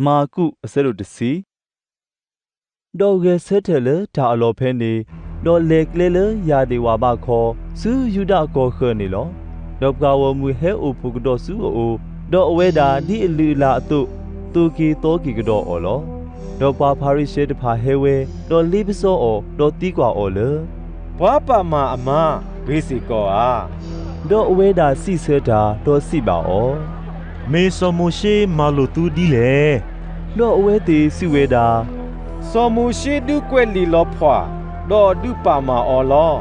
မၢ်ကူး အဆၢဒိၣ်တဆံ ဒီးဂဲၤဆၢထၢၣ်လၢတၢ်အလီၢ်ဖဲန့ၣ်, ဒီးလဲၤကျဲလၢယၢ်ဒ့ၣ်ဝၣ်ဘးခီ, ဆူယူဒၤကီၢ်ဃၢၤန့ၣ်လီၤ. ဒီးပှၤဂီၢ်မုၢ်ဟဲအိၣ်ဖှိၣ်ကဒီးဆူအအိၣ်, ဒီးအဝဲဒၣ်ဒ်အလုၢ်အလၢ်အသိး, သိၣ်က့ၤသီက့ၤကဒီးအီၤလီၤ. ဒီးပှၤဖၤရံၤၡဲတဖၣ်ဟဲဝဲ, ဒီးလ့ပစီအီၤ, ဒီးသံကွၢ်အီၤလၢ, ပှၤပာ်မၢ်အမါ, ဂ့ၤစ့ၢ်ကီးဧါ. ဒီးအဝဲဒၣ်စံးဆၢတၢ်, ဒီးစံးဘၣ်အီၤ, မ့ၢ်စီၤမိၤၡ့မၤလိာ်သုဒ်လဲၣ်. ဒီးအဝဲသ့ၣ်စံးဝဲဒၣ်, စီၤမိၤၡ့ဒုးကွဲးလံာ်လီၤဖှၣ်, ဒီးဒုးပာ်မၢ်အီၤလီၤ.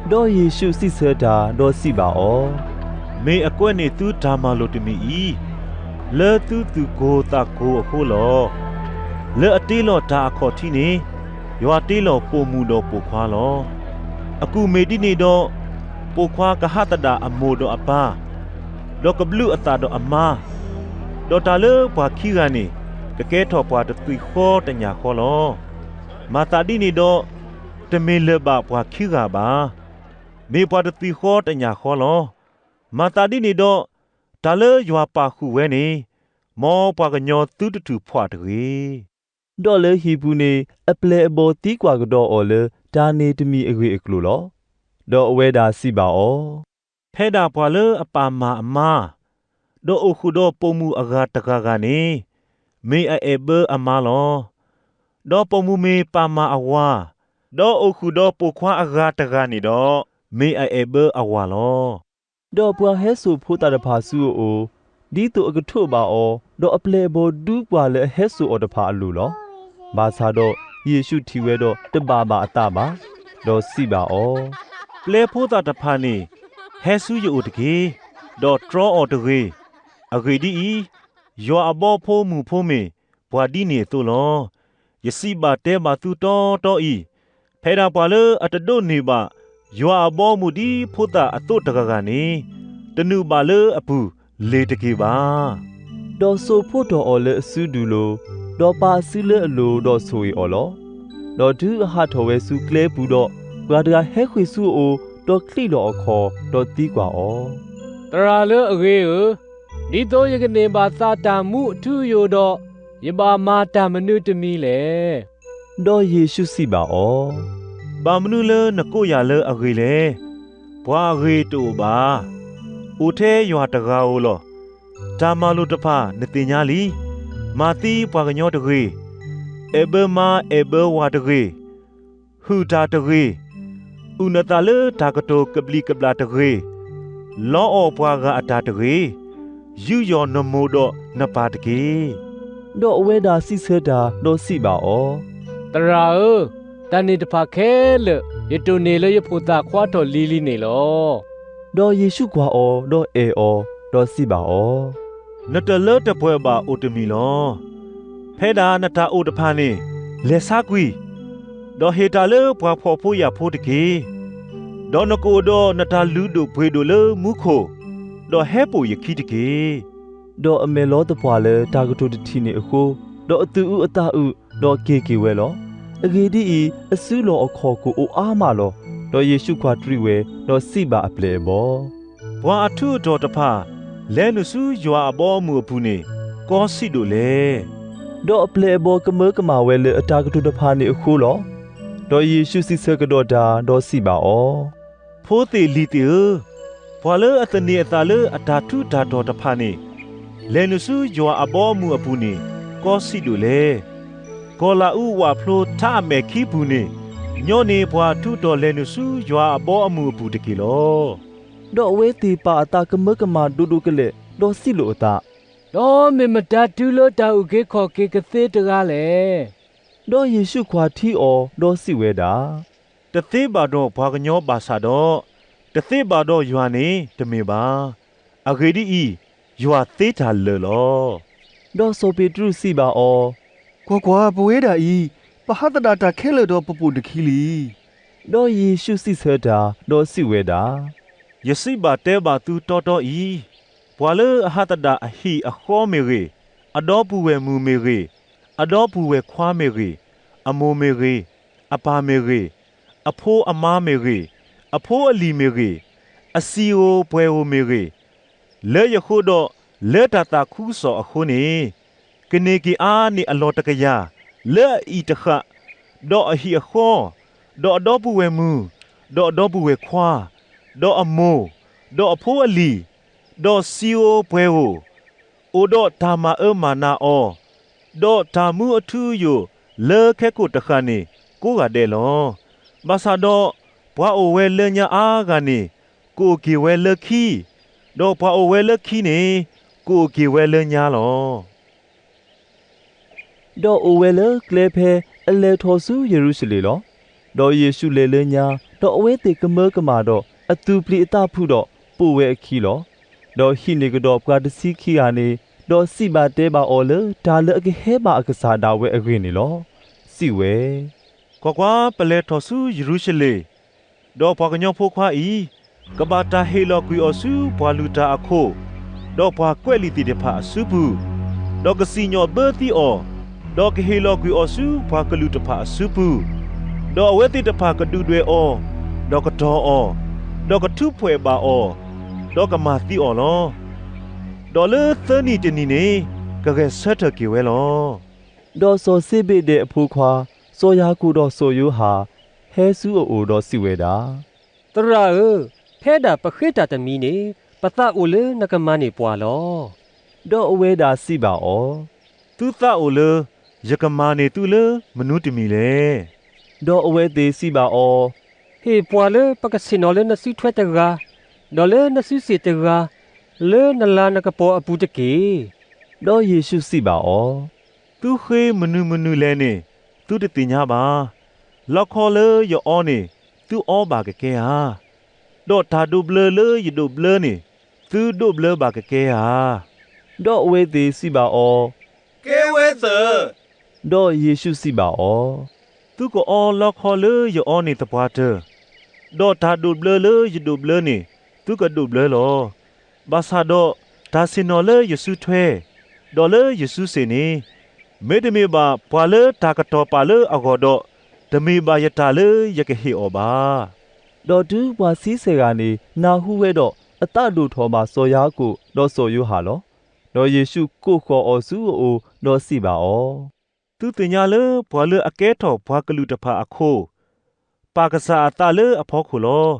ဒီးယ့ၣ်ၡူးစံးဆၢတၢ်, ဒီးစံးဘၣ်အီၤ, မ့ၢ်အကွဲးန့ၢ်သုတၢ်မၤလိာ်တမံၤအံၤ, လၢသုသူၣ်ကိၢ်သးကိၢ်အဃိလီၤ. လၢအတ့လီၤတၢ်အခီၣ်ထံးန့ၣ်, ယွၤတ့လီၤပိာ်မုၣ်ဒီးပိာ်ခွါလီၤ. အကူၣ်မ့ၢ်ဒ်န့ၣ်ဒီး, ပိာ်ခွါကဟးသဒၣ်အမိၢ်ဒီးအပၢ်, ဒီးကဘျုးအသးဒီးအမါ, ဒီးတၢ်လၢပှၤခံဂၤန့ၣ်, ကကဲထီၣ်ပှၤတသွံၣ်ဃီတညၣ်ဃီလီၤ. မၤသးဒ်န့ၣ်ဒီး, တမ့ၢ်လၢၤဘၣ်ပှၤခံဂၤဘၣ်. မ့ၢ်ပှၤတသွံၣ်ဃီတညၣ်ဃီလီၤ. မၤသးဒ်န့ၣ်ဒီး, တၢ်လၢယွၤပာ်ဃုာ်ဝဲန့ၣ်, မ်ပှၤကညီသုတထူၣ်ဖှၣ်တဂ့ၤ. ဒီးလၢဟံၣ်ပူၤန့ၣ်, အပျဲၢ်အဘီၣ်သံကွၢ်ကဒီးအီၤလၢတၢ်န့ၣ်တမံၤအဂ့ၢ်အကျိၤလီၤ. ဒီးအဝဲဒၣ်စံးဘၣ်အီၤ, ဖဲဒၣ်ပှၤလၢအပာ်မၢ်အမါ, ဒီးအိၣ်ဃုာ်ဒီးပိာ်မုၣ်အဂၤတဂၤဂၤန့ၣ်, မ့ၢ်အအဲၣ်ဘၢအမါလီၤ. ဒီးပိာ်မုၣ်မ့ၢ်ပာ်မၢ်အဝၤ, ဒီးအိၣ်ဃုာ်ဒီးပိာ်ခွါအဂၤတဂၤန့ၣ်ဒီး, မ့ၢ်အအဲၣ်ဘၢအဝၤလီၤ. ဒီးပှၤဟဲစိာ်ဖိသၣ်တဖၣ်ဆူအအိၣ်, ဒ်သိးအကထိးဘၣ်အီၤ, ဒီးအပျဲၢ်အဘီၣ်ဒူပှၤလၢအဟဲစိာ်အီၤတဖၣ်အလိၤလီၤ. ဘၣ်ဆၣ်ဒီးယ့ၣ်ၡူးထံၣ်ဝဲဒီးတဘၣ်ဘၣ်အသးဘၣ်, ဒီးစံးဘၣ်အီၤ, ပျဲဖိသၣ်တဖၣ်န့ၣ်, ဟဲဆူယအိၣ်တက့ၢ်, ဒီးတြီအီၤတဂ့ၤ. အဂ့ၢ်ဒ်အံၤ, ယွၤအဘီအဖိမုၣ်ဖိမ့ၢ်ပှၤဒ်န့ၣ်အသိးလီၤ. ယစံးဘၣ်တဲဘၣ်သုတီတီအံၤ, ဖဲဒၣ်ပှၤလၢအတဒိးန့ၢ်ဘၣ်ယွၤအဘီအမုၢ်ဒ်ဖိသၣ်အသိးတဂၤဂၤန့ၣ်, တနုာ်ဘၣ်လၢအပူၤလ့ၤတက့ၢ်ဘၣ်. ဒီးစိာ်ဖိးထီၣ်အီၤလၢအစုဒုၣ်လိၤ, ဒီးပာ်အစုလၢအလိၤဒီးဆိၣ်ဂ့ၤအီၤလီၤ. ဒီးတုၤအဟးထီၣ်ဝဲဆူကျဲပူၤဒီး, ပှၤတဂၤဟဲဃ့ၢ်ဆူအအိၣ်, ဒီးချံးလီၤအခီၣ်, ဒီးသံကွၢ်အီၤ, သရၣ်လၢအဂ့ၤဧၢ, ဒ်သိးယကန့ၢ်ဘၣ်သးတၢ်မူအထူအယိာ်ဒီး, ယဘၣ်မၤတၢ်မနုၤတမံၤလဲၣ်. ဒီးယ့ၣ်ၡူးစံးဘၣ်အီၤ, ဘၣ်မနုၤလၢနကိးယၤလၢအဂ့ၤလဲၣ်. ပှၤအဂ့ၤတအိၣ်ဘၣ်. အိၣ်ထဲယွၤတဂၤဧိၤလီၤ. တၢ်မၤလိာ်တဖၣ်နသ့ၣ်ညါလံ. မၤသံပှၤကညီတဂ့ၤ, အဲၣ်ဘၢမါအဲၣ်ဘၢဝၤတဂ့ၤ, ဟုၣ်တၢ်တဂ့ၤ, အုၣ်နသးလၢတၢ်ကတိၤကဘျံးကဘျၣ်တဂ့ၤ, လီအီၣ်ပှၤဂၤအတၢ်တဂ့ၤ, ယူးယီၣ်နမိၢ်ဒီးနပၢ်တက့ၢ်. ဒီးအဝဲဒၣ်စံးဆၢတၢ်, ဒီးစံးဘၣ်အီၤ, သရၣ်ဧၢ, တၢ်န့ၣ်တဖၣ်ခဲလၢာ် ယတိၢ်န့ၢ်လၢယဖိသၣ်ခွါထီၣ်လံၤလံၤန့ၣ်လီၤ. ဒီးယ့ၣ်ၡူးကွၢ်အီၤ, ဒီးအဲၣ်အီၤ, ဒီးစံးဘၣ်အီၤ, နတလၢတပှဲၤဘၣ်အိၣ်တမံၤလီၤ. ဖဲဒၣ်နတၢ်အိၣ်တဖၣ်န့ၣ်, လဲၤဆါကွံာ်, ဒီးဟ့ၣ်တၢ်လၢပှၤဖှီၣ်ဖိယာ်ဖိတက့ၢ်. ဒီးနကအိၣ်ဒီးနတၢ်လုၢ်ဒိၣ်ပှ့ၤဒိၣ်လၢမူခိၣ်, ဒီးဟဲပိာ်ယခံတက့ၢ်. ဒီးအမဲာ်လီၤသပှၢ်လၢတၢ်ကတိၤတထံၣ်န့ၣ်အဃိ, ဒီးအသူၣ်အုးအသးအုး, ဒီးက့ၤက့ၤဝဲလီၤ. အဂ့ၢ်ဒ်အံၤ, အစုလီၢ်အခီၣ်ခိၣ်အိၣ်အါမးလီၤ. ဒီးယ့ၣ်ၡူးကွၢ်တရံးဝဲ, ဒီးစံးဘၣ်အပျဲၢ်အဘီၣ်, ပှၤအထူးအတီၤတဖၣ် လဲၤနုာ်ဆူယွၤအဘီအမုၢ်အပူၤန့ၣ်, ကီဆံးဒိၣ်လဲၣ်. ဒီးအပျဲၢ်အဘီၣ်ကမၢကမၣ်ဝဲလၢအတၢ်ကတိၤတဖၣ်န့ၣ်အဃိလီၤ. ဒီးယ့ၣ်ၡူးစံးဆၢကဒီးတၢ်, ဒီးစံးဘၣ်အီၤ, ဖိသ့ၣ်လံၤသ့ၣ်ဧၢ, ပှၤလၢအသန့ၤအသးလၢအတၢ်ထူးတၢ်တီၤတဖၣ်န့ၣ်, လဲၤနုာ်ဆူယွၤအဘီအမုၢ်အပူၤန့ၣ်, ကီဆံးဒိၣ်လဲၣ်. ကီၤလၤအူဝၣ်ဖျိထးအမဲာ်ခံပူၤန့ၣ်, ညီနုၢ်ပှၤထူးတီၤလဲၤနုာ်ဆူယွၤအဘီအမုၢ်အပူၤတက့ၢ်လီၤ. ဒီးအဝဲသ့ၣ်ပာ်အသးကမၢကမၣ်ဒိၣ်ဒိၣ်ကလဲာ်, ဒီးစံးလိာ်အသး, ဒီးမ့ၢ်မတၤတုၤလၢတၢ်အုၣ်က့ၤခီၣ်က့ၤကသ့တဂၤလဲၣ်. ဒီးယ့ၣ်ၡူးကွၢ်ထံအီၤ, ဒီးစံးဝဲဒၣ်, တသ့ဘၣ်ဒီးပှၤကညီဘၣ်ဆၣ်ဒီး, တသ့ဘၣ်ဒီးယွၤန့ၣ်တမ့ၢ်ဘၣ်. အဂ့ၢ်ဒ်အံၤ, ယွၤသ့တၢ်လၢာ်လီၤ. ဒီးစီၤပ့းတရူးစံးဘၣ်အီၤ, ကွၢ်ကွၢ်, ပဝဲဒၣ်အံၤ, ပဟးသဒၣ်တၢ်ခဲလၢာ်ဒီးပပိာ်နခံလံ. ဒီးယ့ၣ်ၡူးစံးဆၢတၢ်, ဒီးစံးဝဲဒၣ်, ယစံးဘၣ်တဲဘၣ်သုတီတီအံၤ, ပှၤလၢအဟးသဒၣ်အဟံၣ်အဃီမ့ၢ်ဂ့ၤ, အဒီပုၢ်ဝဲၢ်မုၣ်မ့ၢ်ဂ့ၤ, အဒီပုၢ်ဝဲၢ်ခွါမ့ၢ်ဂ့ၤ, အမိၢ်မ့ၢ်ဂ့ၤ, အပၢ်မ့ၢ်ဂ့ၤ, အဖိအမါမ့ၢ်ဂ့ၤ, အဖိအလံၤမ့ၢ်ဂ့ၤ, အစံာ်ဧိၤပှဲၤဧိၤမ့ၢ်ဂ့ၤ, လၢယဃိဒီးလၢတၢ်သးခုကစီၣ်အဃိန့ၣ်, ကန့ၢ်က့ၤအါန့ၢ်အလီၢ်တကယၤ, လၢအအံၣ်တဃာ်, ဒီးအဟံၣ်အဃီ, ဒီးအဒီပုၢ်ဝဲၢ်မုၣ်, ဒီးအဒီပုၢ်ဝဲၢ်ခွါ, ဒီးအမိၢ်, ဒီးအဖိအလံၤ, ဒီးစံဧိၤပှဲၤဧိၤ, အိၣ်ဒီးတၢ်မၤအၢမၤနးအီၤ, ဒီးတၢ်မူအထူအယိာ်လၢခဲကိာ်တဃၣ်န့ၣ် ကိးဂၤဒဲးလီၤ. ဘၣ်ဆၣ်ဒီး ပှၤအိၣ်ဝဲလၢညါအါဂၤန့ၣ် ကအိၣ်က့ၤဝဲလၢခံ, ဒီးပှၤအိၣ်ဝဲလၢခံန့ၣ် ကအိၣ်က့ၤဝဲလၢညါလီၤ. ဒီးအိၣ်ဝဲလၢကျဲဖဲအလဲၤထီၣ်ဆူယရူၤၡလ့ၣ်လီၤ. ဒီးယ့ၣ်ၡူးလဲၤလၢညါ, ဒီးအဝဲသ့ၣ်ကမၢကမၣ်ဒီး အသူၣ်ပျံၤအသးဖုးဒီး ပိာ်ဝဲအခံလီၤ. ဒီးဟံးန့ၢ်ကဒီးပှၤတဆံခံဂၤန့ၣ်, ဒီးစံးဘၣ်တဲဘၣ်အီၤလၢတၢ်လၢအကဟဲဘၣ်အကစၢ်ဒၣ်ဝဲအဂ့ၢ်န့ၣ်လီၤ. စံးဝဲ, ကွၢ်ကွၢ်, ပလဲၤထီၣ်ဆူယရူၤၡလ့ၣ်, ဒီးပှၤကညီဖိခွါအံၤ ကဘၣ်တၢ်ဟ့ၣ်လီၤကွံာ်အီၤဆူပှၤလုၢ်တၢ်အခိၣ်, ဒီးပှၤကွဲးလံာ်သ့ၣ်တဖၣ်အစုပူၤ, ဒီးကစံၣ်ညီၣ်ဘၢသံအီၤ, ဒီးကဟ့ၣ်လီၤကွံာ်အီၤဆူပှၤကလုာ်တဖၣ်အစုပူၤ, ဒီးအဝဲသ့ၣ်တဖၣ်ကဒုၣ်ဒွဲၣ်အီၤ, ဒီးကတီၤအီၤ, ဒီးကထူးဖှဲးဘၣ်အီၤ, ဒီးကမၤသံအီၤလီၤ. ဒီးလၢသၢနံၤတနံၤန့ၣ် ကဂဲၤဆၢထၢၣ်က့ၤဝဲလီၤ. ဒီးစီၤစ့ဘ့းဒဲးအဖိခွါ စီၤယၤကိာ်ဒီးစီၤယိၤဟၣ် ဟဲဆူအအိၣ်ဒီးစံးဝဲဒၣ်, သရၣ်ဧၢ, ဖဲဒၣ်ပဃ့တၢ်တမံၤန့ၣ် ပသးအိၣ်လၢနကမၤန့ၢ်ပှၤလီၤ. ဒီးအဝဲဒၣ်စံးဘၣ်အီၤ, သုသးအိၣ်လၢယကမၤန့ၢ်သုလၢမနုၤတမံၤလဲၣ်. ဒီးအဝဲသ့ၣ်စံးဘၣ်အီၤ, ဟ့ၣ်ပှၤလၢပကဆ့ၣ်နီၤလၢနစုထွဲတဂၤ, ဒီးလၢနစုစ့ၣ်တဂၤ, လၢနလၤနကပီၤအပူၤတက့ၢ်. ဒီးယ့ၣ်ၡူးစံးဘၣ်အီၤ, သုဃ့မနုၤမနုၤလဲၣ်န့ၣ် သုတသ့ၣ်ညါဘၣ်. လီခီလၢယအီန့ၣ် သုအီဘၣ်ကကဲဧါ. ဒီးတၢ်ဒိးဘျၢလၢယဒိးဘျၢန့ၣ် သုဒိးဘျၢဘၣ်ကကဲဧါ. ဒီးအဝဲသ့ၣ်စံးဘၣ်အီၤ, ကဲဝဲသၢၣ်. ဒီးယ့ၣ်ၡူးစံးဘၣ်အီၤ, သုကအီလီခီလၢယအီန့ၣ်သပှၢ်တၢၢ်, ဒီးတၢ်ဒိးဘျၢလၢယဒိးဘျၢန့ၣ် သုကဒိးဘျၢလီၤ. ဘၣ်ဆၣ်ဒီးတၢ်ဆ့ၣ်နီၤလၢယစုထွဲ, ဒီးလၢယစုစ့ၣ်န့ၣ်, မ့တမ့ၢ်ဘၣ်ပှၤလၢတၢ်ကတီၤပာ်လၢအဂီၢ်ဒီး, တမ့ၢ်ဘၣ်ယတၢ်လၢယကဟ့ၣ်အီၤဘၣ်. ဒီးတုၤပှၤဆံဆဲၣ်ဂၤန့ၣ် နၢ်ဟူဝဲဒီး အသးဒိၣ်ထီၣ်ဘၣ်စီၤယၤကိာ်ဒီးစီၤယိၤဟၣ်လီၤ. ဒီးယ့ၣ်ၡူးကိးဃီၤအီၤဆူအအိၣ်, ဒီးစံးဘၣ်အီၤ, သုသ့ၣ်ညါလၢပှၤလၢအကဲထီၣ်ပှၤကလုာ်တဖၣ်အခိၣ်, ပာ်ကစၢ်အသးလၢအဖီခိၣ်လီၤ.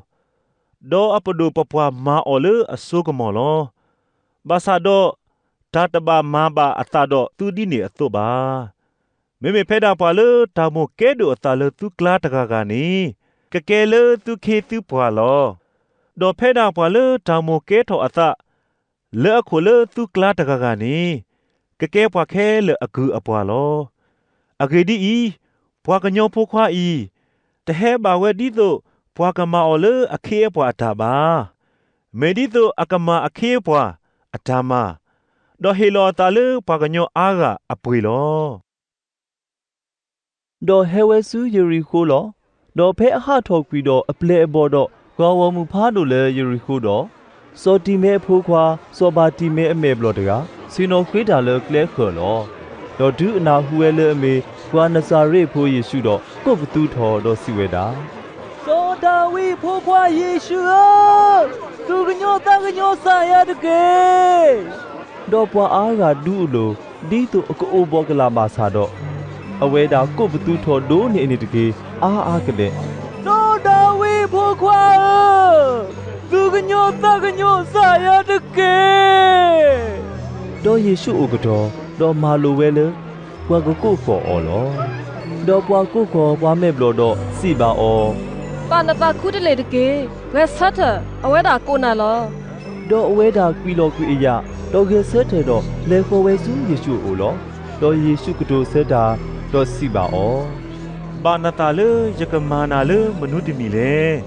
ဒီးအပဒိၣ်ပပှၢ်မၤအီၤလၢအစိကမီၤလီၤ. ဘၣ်ဆၣ်ဒီး, တၢ်တဘၣ်မၤဘၣ်အသးဒီးသုဒ်န့ၣ်အသိးဘၣ်. မ့မ့ၢ်ဖဲဒၣ်ပှၤလၢတၢ်မိၣ်ကဲဒိၣ်အသးလၢသုကျါတဂၤဂၤန့ၣ်, ကကဲလၢသုခ့သုပှၤလီၤ. ဒီးဖဲဒၣ်ပှၤလၢတၢ်မိၣ်ကဲထီၣ်အသး လၢအခိၣ်လၢသုကျါတဂၤဂၤန့ၣ်, ကကဲပှၤခဲလၢာ်အကုၢ်အပှၤလီၤ. အဂ့ၢ်ဒ်အံၤ, ပှၤကညီဖိခွါအံၤ, တဟဲဘၣ်ဝဲဒ်သိးပှၤကမၤအီၤလၢအခ့အပှၤအတၢ်ဘၣ်. မ့ၢ်ဒ်သိးအကမၤအခ့အပှၤအတၢ်မၤ, ဒီးဟ့ၣ်လီၤအသးလၢပှၤကညီအါဂၤအပှ့ၤလီၤ. ဒီးဟဲဝဲဆူယရံၤဃိလီၤ. ဒီးဖဲအဟးထီၣ်ကွံာ်ဒီးအပျဲၢ်အဘီၣ်ဒီး ပှၤဂီၢ်မုၢ်ဖးဒိၣ်လၢယရံၤဃိဒီး, စီၤတံၤမဲအဖိခွါ စီၤဘၤတံၤမဲအမဲာ်ဘျီၣ်တဂၤ ဆ့ၣ်နီၤဃ့တၢ်လၢကျဲဃၢၤလီၤ. ဒီးတုၤအနၢ်ဟူဝဲလၢအမ့ၢ်ပှၤနစၤရ့းဖိယ့ၣ်ၡူးဒီး ကိးပသူထီၣ်ဒီးစံးဝဲဒၣ်, စီၤဒၤဝံးအဖိခွါယ့ၣ်ၡူးဧၢ, သူၣ်ကညီၤသးကညီၤစၢ်ယၤတက့ၢ်. ဒီးပှၤအါဂၤဒူအလိၤ, ဒ်သိးအကအိၣ်ဘှီၣ်ကလာ်ဘၣ်ဆၣ်ဒီး, အဝဲဒၣ်ကိးပသူထီၣ်ဒိၣ်န့ၢ်အန့ၣ်တက့ၢ်, အါအါကလဲာ်, စီၤဒၤဝံးအဖိခွါဧၢ, သူၣ်ကညီၤသးကညီၤစၢ်ယၤတက့ၢ်. ဒီးယ့ၣ်ၡူးအိၣ်ကတီၢ်, ဒီးမၤလိာ်ဝဲလၢ ပှၤကကိးဃီၤအီၤလီၤ. ဒီးပှၤကိးဃီၤပှၤမဲာ်ဘျီၣ်ဒီးစံးဘၣ်အီၤ, ဘၣ်နသးခူတလ့ၢ်တက့ၢ်, ဂဲၤဆၢထၢၣ်, အဝဲဒၣ်ကိးနၤလီၤ. ဒီးအဝဲဒၣ်ကွံာ်လီၤကွံာ်အယာ်, ဒီးဂဲၤဆၢထၢၣ်ဒီးလဲၤဃီၤဝဲဆူယ့ၣ်ၡူးအအိၣ်လီၤ. ဒီးယ့ၣ်ၡူးကတိၤဆၢတၢ်, ဒီးစံးဘၣ်အီၤ, ဘၣ်နသးလၢယကမၤနၤလၢမနုၤတမံၤလဲၣ်.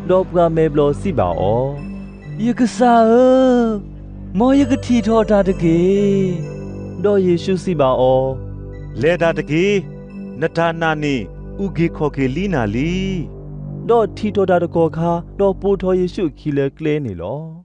ဒီးပှၤမဲာ်ဘျီၣ်စံးဘၣ်အီၤ, ယကစၢ်ဧၢ, မ်ယကထံၣ်ထီၣ်တၢ်တက့ၢ်. ဒီးယ့ၣ်ၡူးစံးဘၣ်အီၤ, လဲၤတၢ်တက့ၢ်, နတၢ်နာ်န့ၣ်အုၣ်က့ၤခီၣ်က့ၤလံနၤလံ. ဒီးထံၣ်ထီၣ်တၢ်တကီၢ်ခါ, ဒီးပိာ်ထီၣ်ယ့ၣ်ၡူးအခံလၢကျဲန့ၣ်လီၤ.